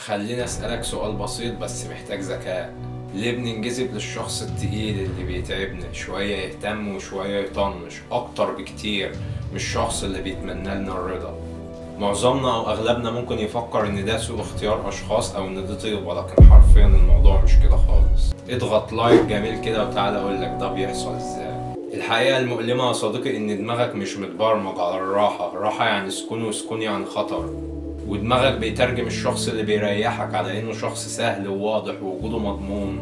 خليني اسألك سؤال بسيط بس محتاج ذكاء. ليه بننجذب للشخص التقيل اللي بيتعبنا شوية يهتم وشوية يطنش أكتر بكتير من الشخص اللي بيتمنى لنا الرضا؟ معظمنا أو أغلبنا ممكن يفكر إن ده سوء اختيار أشخاص أو إن دي طيبة، لكن حرفيا الموضوع مش كده خالص. اضغط like جميل كده وتعالى أقولك ده بيحصل إزاي. الحقيقة المؤلمة يا صديقي إن دماغك مش متبرمج على الراحة. راحة يعني سكون، وسكون يعني خطر. ودماغك بيترجم الشخص اللي بيريحك على إنه شخص سهل وواضح ووجوده مضمون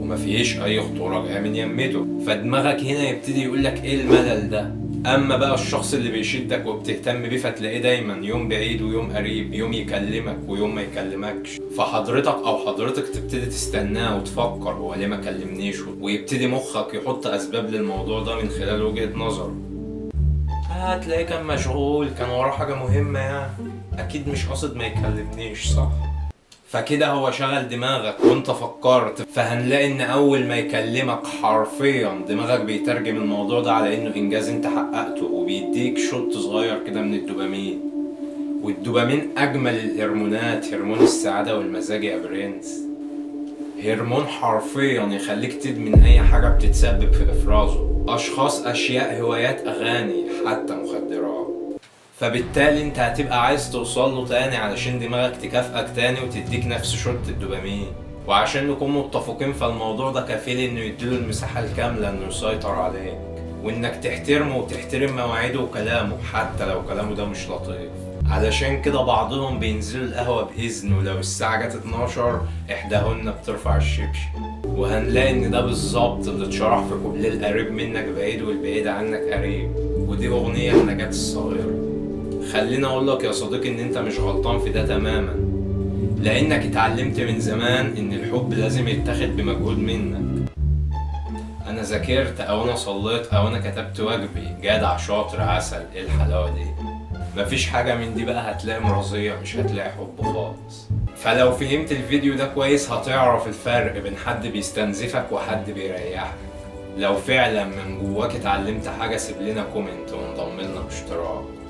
وما فيهش أي خطورة جاية من يمته، فدماغك هنا يبتدي يقولك إيه الملل ده. أما بقى الشخص اللي بيشدك وبتهتم بيه فتلاقيه دايما يوم بعيد ويوم قريب، يوم يكلمك ويوم ما يكلمكش، فحضرتك أو حضرتك تبتدي تستناه وتفكر هو ليه ما كلمنيش، ويبتدي مخك يحط أسباب للموضوع ده من خلال وجهة نظره. هتلاقيه كان مشغول، كان وراه حاجة مهمة، يعني أكيد مش قاصد ما يكلمنيش، صح؟ فكده هو شغل دماغك وانت فكرت، فهنلاقي ان اول ما يكلمك حرفيا دماغك بيترجم الموضوع ده على انه انجاز انت حققته، وبيديك shot صغير كده من الدوبامين. والدوبامين اجمل الهرمونات، هرمون السعادة والمزاج يا برنس، هرمون حرفيا يخليك تدمن اي حاجة بتتسبب في افرازه، اشخاص، اشياء، هوايات، اغاني، حتى مخدرات. فبالتالي انت هتبقى عايز توصل له تاني علشان دماغك تكافئك تاني وتديك نفس shot الدوبامين. وعشان نكون متفقين فالموضوع ده كفيل انه يديله المساحة الكاملة انه يسيطر عليك، وانك تحترمه وتحترم مواعيده وكلامه حتى لو كلامه ده مش لطيف. علشان كده بعضهم بينزلوا القهوة بإذن، ولو الساعة جت 12 إحداهن بترفع الشبشب. وهنلاقي إن ده بالظبط اللي اتشرح في كوبليه القريب منك بعيد والبعيد عنك قريب، ودي أغنية لنجاة الصغيرة. خليني أقول لك يا صديقي إن أنت مش غلطان في ده تماما، لأنك اتعلمت من زمان إن الحب لازم يتاخد بمجهود منك. أنا ذاكرت أو أنا صليت أو أنا كتبت واجبي، جدع شاطر عسل، إيه الحلاوة دي؟ مفيش حاجة من دي بقى هتلاقي مرضية، مش هتلاقي حب خالص. فلو فهمت الفيديو ده كويس هتعرف الفرق بين حد بيستنزفك وحد بيريحك. لو فعلا من جواك اتعلمت حاجة سيب لنا comment وانضم لنا باشتراك.